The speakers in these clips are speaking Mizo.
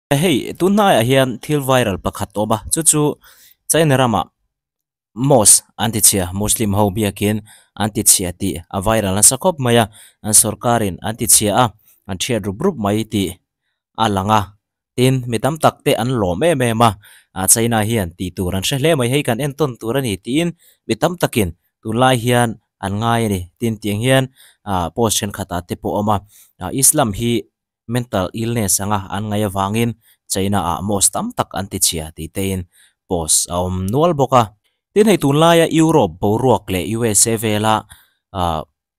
Hei tun hnaiah hian thil viral pakhat a awm a chu chu China ramah mosque an ti chhia muslim ho biakin an ti chhia tih a viral nasa khawp mai a an sorkar in an ti chhia a an thiat rup rup mai tih a lang a tin mi tam tak te an lawm em em a ah China hian tih tur an hre hle mai hei kan entawn tur a ni tiin mi tam takin tunlai hian an ngai a ni tin tiang hian ah post thenkhatah te pawh a awm a ah Islam hi. Mental illness anga an ngaih avangin China ah mosque tam tak an ti chhia tih tein post a awm nual bawk a. Tin hei tunlaia Europe boruak leh USA vela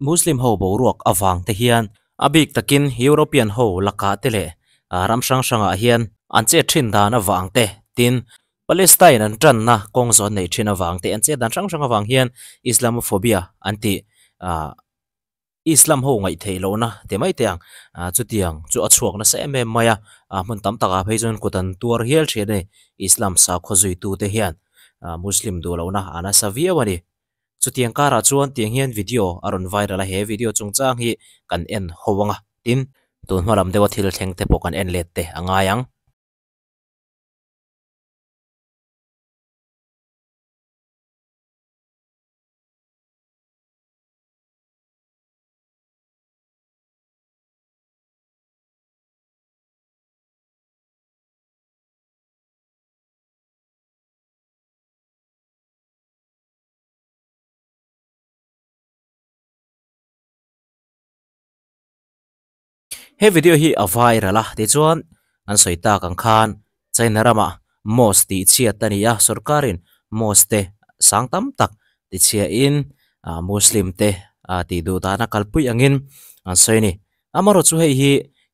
Muslim ho boruak avang te hian a bik takin European ho lakah te leh ram hrang hrangah hian an chet thin dan avang te tin Palestine an tanna kawng zawn neih thin avang te an chet dan hrang hrang avang hian Islamophobia an tih Islam ho ngaih theih lohna ti mai teh ang, chutiang chu a chhuak nasa em em mai a, hmun tam takah phei chuan kut an tuar hial thin a ni. Islam sakhaw zuitute hian Muslim duh lohna a nasa viau a ni. Chutiang karah chuan tiang hian video a rawn viral a, he video chungchang hi kan en ho ang a, tin tun hma lam deuha thil thleng te pawh kan en let te a ngai ang. He video hi a viral a tichuan an sawi tak ang khan China ramah mosque tih chhiat a ni a sorkarin mosque te sang tam tak tichhiahin ah muslim te ah tih duh dana kalpui angin an sawi a ni amaherawh chu hei hi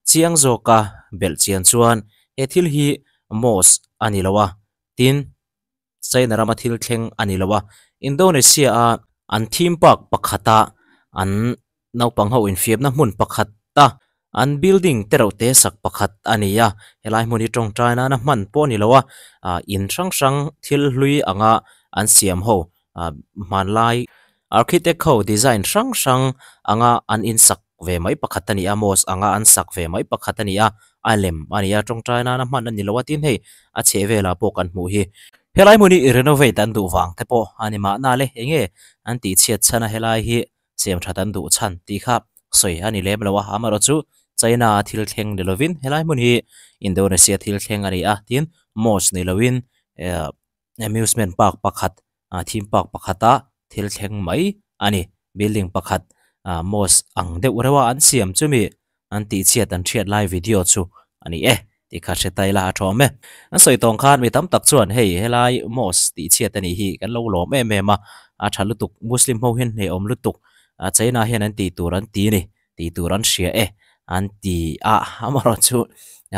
chiang zawka belh chian chuan he thil hi mosque a ni lo a tin China rama thil thleng a ni lo a, Indonesia a an theme park pakhata an naupang ho infiamna hmun pakhata an building te reuh te sak pakhat a ni a, helai hmun hi tawngtai nana hman pawh a ni lo a, ah in hrang hrang thil hlui anga an siam ho ah hmanlai architect ho design hrang hrang anga an insak ve mai pakhat a ni a, mosque anga an sak ve mai pakhat a ni a, a lem a ni a, tawngtai nana hman a ni lo a tin hei a chheh velah pawh kan hmuh hi. Helai hmun hi renovate an duh vang te pawh a ni mahna le, enge an tih chhiat chhan a helai hi siam that an duh chhan tih kha sawi a ni lem lo a, amaherawh chu China a thil thleng ni lovin helai hmun hi Indonesia thil thleng a ni a, tin mosque ni lovin amusement park pakhat ah theme park pakhata thil thleng mai a ni building pakhat ah mosque ang deuh reuh a an siam chumi an tih chhiat an hriat lai video chu a ni e tih kha hre ta ila a tha awm e an sawi tawng khan mi tam tak chuan hei helai mosque tih chhiat a nih hi kan lo lawm em em a a tha lutuk muslim ho hian hnehawm lutuk ah china hian an tih tur an ti a ni tih tur an hria e an ti a amaherawh chu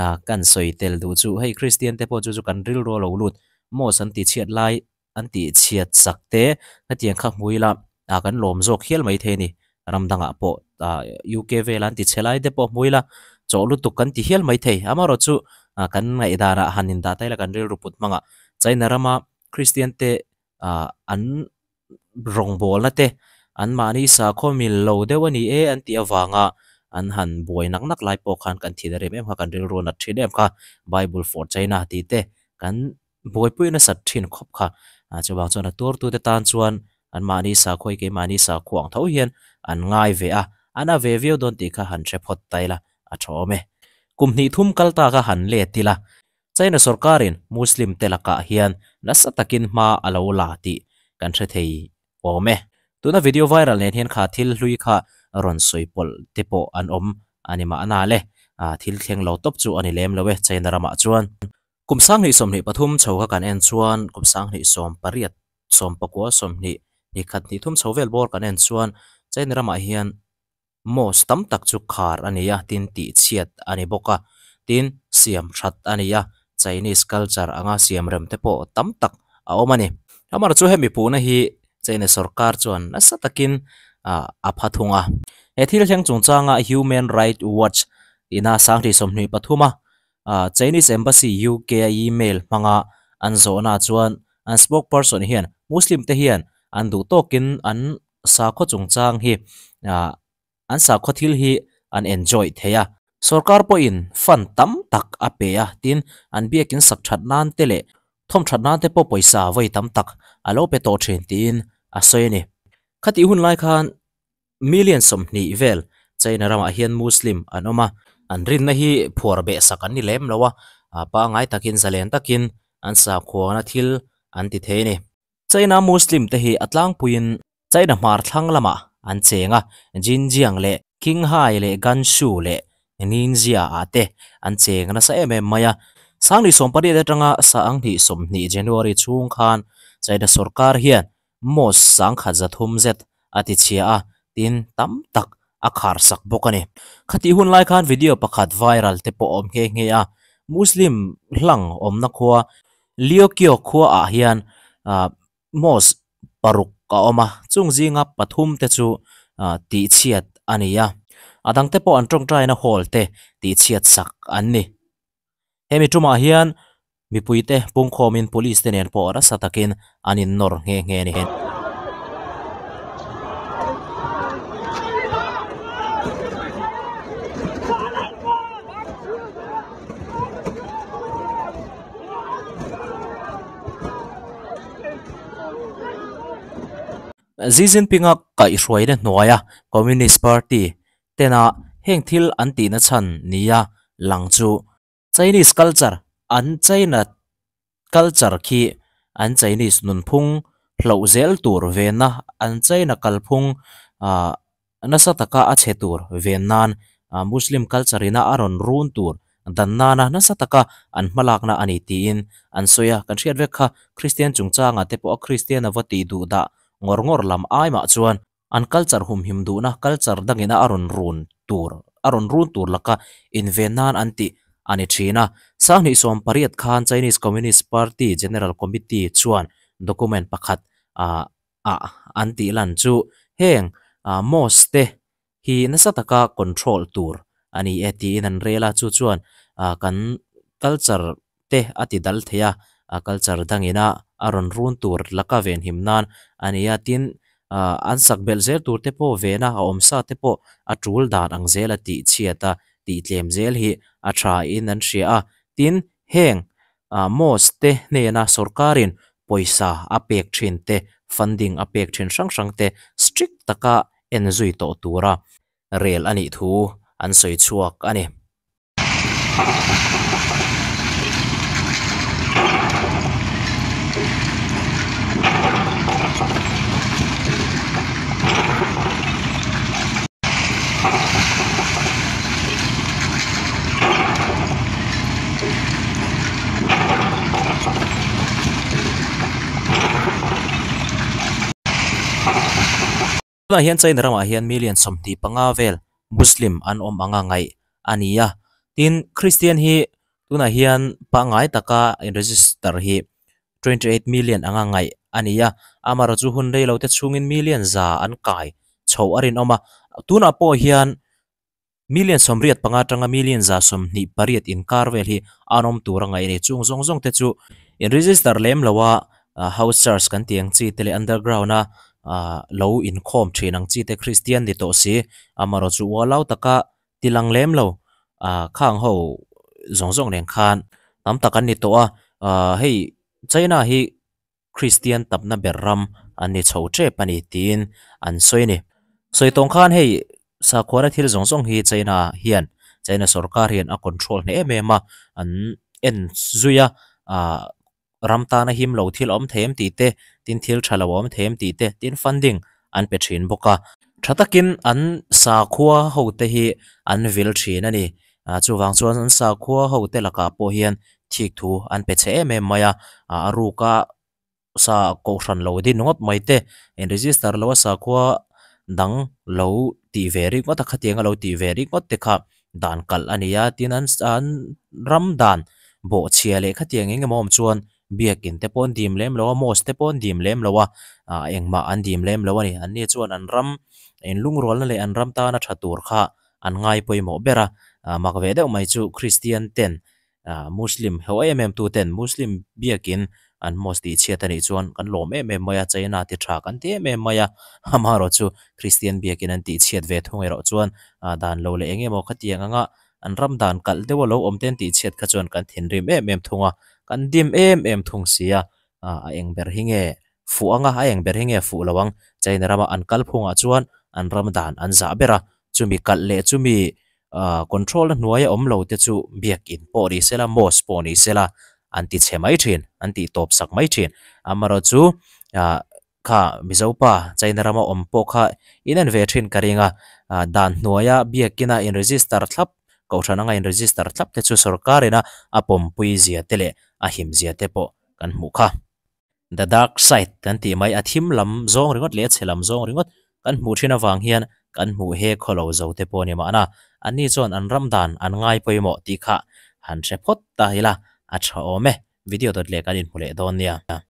ah kan sawi tel duh chu hei christian te pawh chu chu kan rilru a lo lut mosque an tih chhiat lai an tih chhiat sak te hetiang kha hmu ila ah kan lawm zawk hial mai thei a ni ram dangah pawh ah UK vela an ti chhe lai te pawh hmu ila chawh lutuk kan ti hial mai thei amaherawh chu ah kan ngaihdanah han indah ta ila kan rilru put hmangah China rama Christian te ah an rawngbawlna te an mahni sakhaw mil lo deuh a ni e an tih avanga an han buai nak nak lai pawh khan kan thin a rem em kha kan rilru a nat thin em kha Bible for China tih te kan buaipui nasat thin khawp kha ah chuvang chuan a tuartute tan chuan an mahni sakhua hi keimahni sakhua ang tho hian an ngai ve a an a ve viau dawn tih kha han hre phawt ta ila a tha awm e. Kum hnih thum kal ta kha han let ila China sorkarin Muslim te lakah hian nasa takin hma a lo la tih kan hre thei awm e. Tuna video viral nen hian kha thil hlui kha rawn sawi pawlh te pawh an awm a ni mahna le, thil thleng lo tawp chu a ni lem lo e China ramah chuan. Kum sanghnih 23 chho kha kan en chuan kum sanghnih 18, 19, 20, nikhat hnih thum chho vel bawr kan en chuan China ramah hian Mosque tam tak chu khar a ni a, tin tih chhiat a ni bawk a, tin siam that a ni a, Chinese culture anga siam rem te pawh tam tak a awm a ni. Amaherawhchu chu hemi puhna hi China sorkar chuan nasa takin a pha thung a. He thil thleng chungchanga Human Right Watch ina sanghnih 23 a Chinese Embassy UK a email hmanga an zawhna chuan an spokesperson hian Muslim te hian an duh tawkin an sakhaw chungchang hi ah an sakhaw thil hi an enjoy thei a. Sorkar pawhin fund tam tak a pe a, tin, an biakin sak that nan te leh thawm that nan te pawh pawisa vawi tam tak a lo pe tawh thin tiin a sawi a ni. Khatih hun lai khan million 20 vel China ramah hian Muslim an awm a, an rinna hi phuar beh sak an ni lem lo a, pangngai takin zalen takin an sakhuana thil an ti thei a ni. China Muslim te hi a tlangpuiin China hmar thlang lamah an cheng a, Xinjiang leh Qinghai leh Gansu leh Ningxia ah te an cheng nasa em em mai a. 2018 atanga 2020 January chhung khan China sorkar hian mosque 1300 zet a ti chhia a, tin tam tak a khar sak bawk a ni. Khatih hun lai khan video pakhat viral te pawh a awm nghe nghe a, Muslim hlang awmna khua Liuqiu khua ah hian mosque paruk a awm a, chung zinga pathum te chu tihchhiat a ni a, a dang te pawh an tawngtaina hall te tihchhiat sak an ni. Hemi tumah hian mipuite pungkhawmin police te nen pawh nasa takin an innawr nghe nghe a ni. Xi Jinping-a kaihhruaina hnuaia Communist Party tena heng thil an tihna chhan nia lang chu Chinese culture an China culture khi an Chinese nunphung hloh zel tur vena an China kalphung ah nasa taka a chhe tur ven nan Muslim culture ina a rawn run tur dan nana nasa taka an hmalakna a ni tiin an sawi a, kan hriat vek kha Kristian chungchangah te pawh a Kristian a va tih duh dah ngawr ngawr lam ai mah chuan an culture humhim duhna culture dangina a rawn run tur a rawn run tur laka inven nan an tih a ni thin a. 2018 khan Chinese Communist Party General Committee chuan document pakhat ah ah an tih lan chu heng mosque te hi nasa taka control tur a ni e tiin an rel a, chu chuan kan culture te a ti dal thei a, culture dangina a rawn run tur laka venhim nan a ni a, tin an sak belh zel tur te pawh vena a awm sa te pawh a tul dan ang zel a tih chhiat a, tih tlem zel hi a tha in an hria a, tin heng mosque te hnena sorkarin pawisa a pek thin te, funding a pek thin hrang hrang te strict taka en zui tawh tura rel a nih thu an sawi chhuak a ni. Tunah hian China ramah hian million 25 vel Muslim an awm anga ngaih a ni a, tin Christian hi tunah hian pangngai taka in register hi 28 million anga ngaih a ni a, amaherawhchu hun rei lo te chhungin million za an kai chhoh a rinawm a, tunah pawh hian Million 85 atanga million 128 inkar vel hi an awm tur a ngaih a ni. Chung zawng zawng te chu in register lem lo a, house church kan tih ang chi te leh underground a lo inkhawm thin ang chi te Kristian ni tawh si, amaherawh chu ualau taka tilang lem lo khang ho zawng zawng nen khan tam tak an ni tawh a, hei China hi Kristian tapna ber ram an ni chho tep a ni tiin an sawi a ni. Sawi tawng khan hei sakhuana thil zawng zawng hi China hian China sorkar hian a control hneh em em a, an en zui a, ah ram tana him lo thil a awm thei em tih te, tin thil tha lo a awm thei em tih te, tin funding an pe thin bawk a. Tha takin an sakhua ho te hi an vil thin a ni. Chuvang chuan an sakhua ho te lakah pawh hian thik thu an pe chhe em em mai a, a ruka sa kohhran lo din ngawt mai te, in register lo a sakhua dang lo tih ve rik ngawt a, khatiang a lo tih ve rik ngawt te kha dan kalh a ni a, tin an an ram dan bawhchhia leh khatiang eng emaw awm chuan biakin te pawh an dim lem lo a, mosque te pawh an dim lem lo a, engmah an dim lem lo a ni, an ni chuan an ram inlungrualna leh an ram tana tha tur kha an ngai pawimawh ber a, mak ve deuh mai chu Kristian ten Muslim ho em em tu ten Muslim biakin an mosque tih chhiat a nih chuan kan lawm em em mai a, China ti tha kan ti em em mai a, amaherawhchu Kristian biakin an tih chhiat ve thung erawh chuan dan lo leh eng emaw khatiang anga. An ram dan kalh deuh a lo awm te an tih chhiat kha chuan kan thinrim em em thung a kan dim em em thung si a ah a eng ber hi nge fuh ang a a eng ber hi nge fuh lo ang China rama an kal phungah chuan an ram dan an zah ber a chumi kalh leh chumi ah control na hnuaia awm lo te chu biakin pawh ni sela mosque pawh ni sela an ti chhe mai thin an tih tawp sak mai thin amaherawh chu ah kha Mizo pa China rama awm pawh kha in en ve thin ka ring a ah dan hnuaia biakin a in register thlap kohhran anga in register thlap te chu sorkar ina a pawmpui zia te leh a him zia te pawh kan hmuh kha. The dark side kan tih mai a thim lam zawng ringawt leh a chhe lam zawng ringawt kan hmuh thin avang hian kan hmuh he khawlo zo te pawh a ni mahna anni chuan an ram dan an ngai pawimawh tih kha han hre phawt ta ila a tha awm e video dawt leh kan inhmu leh dawn nia.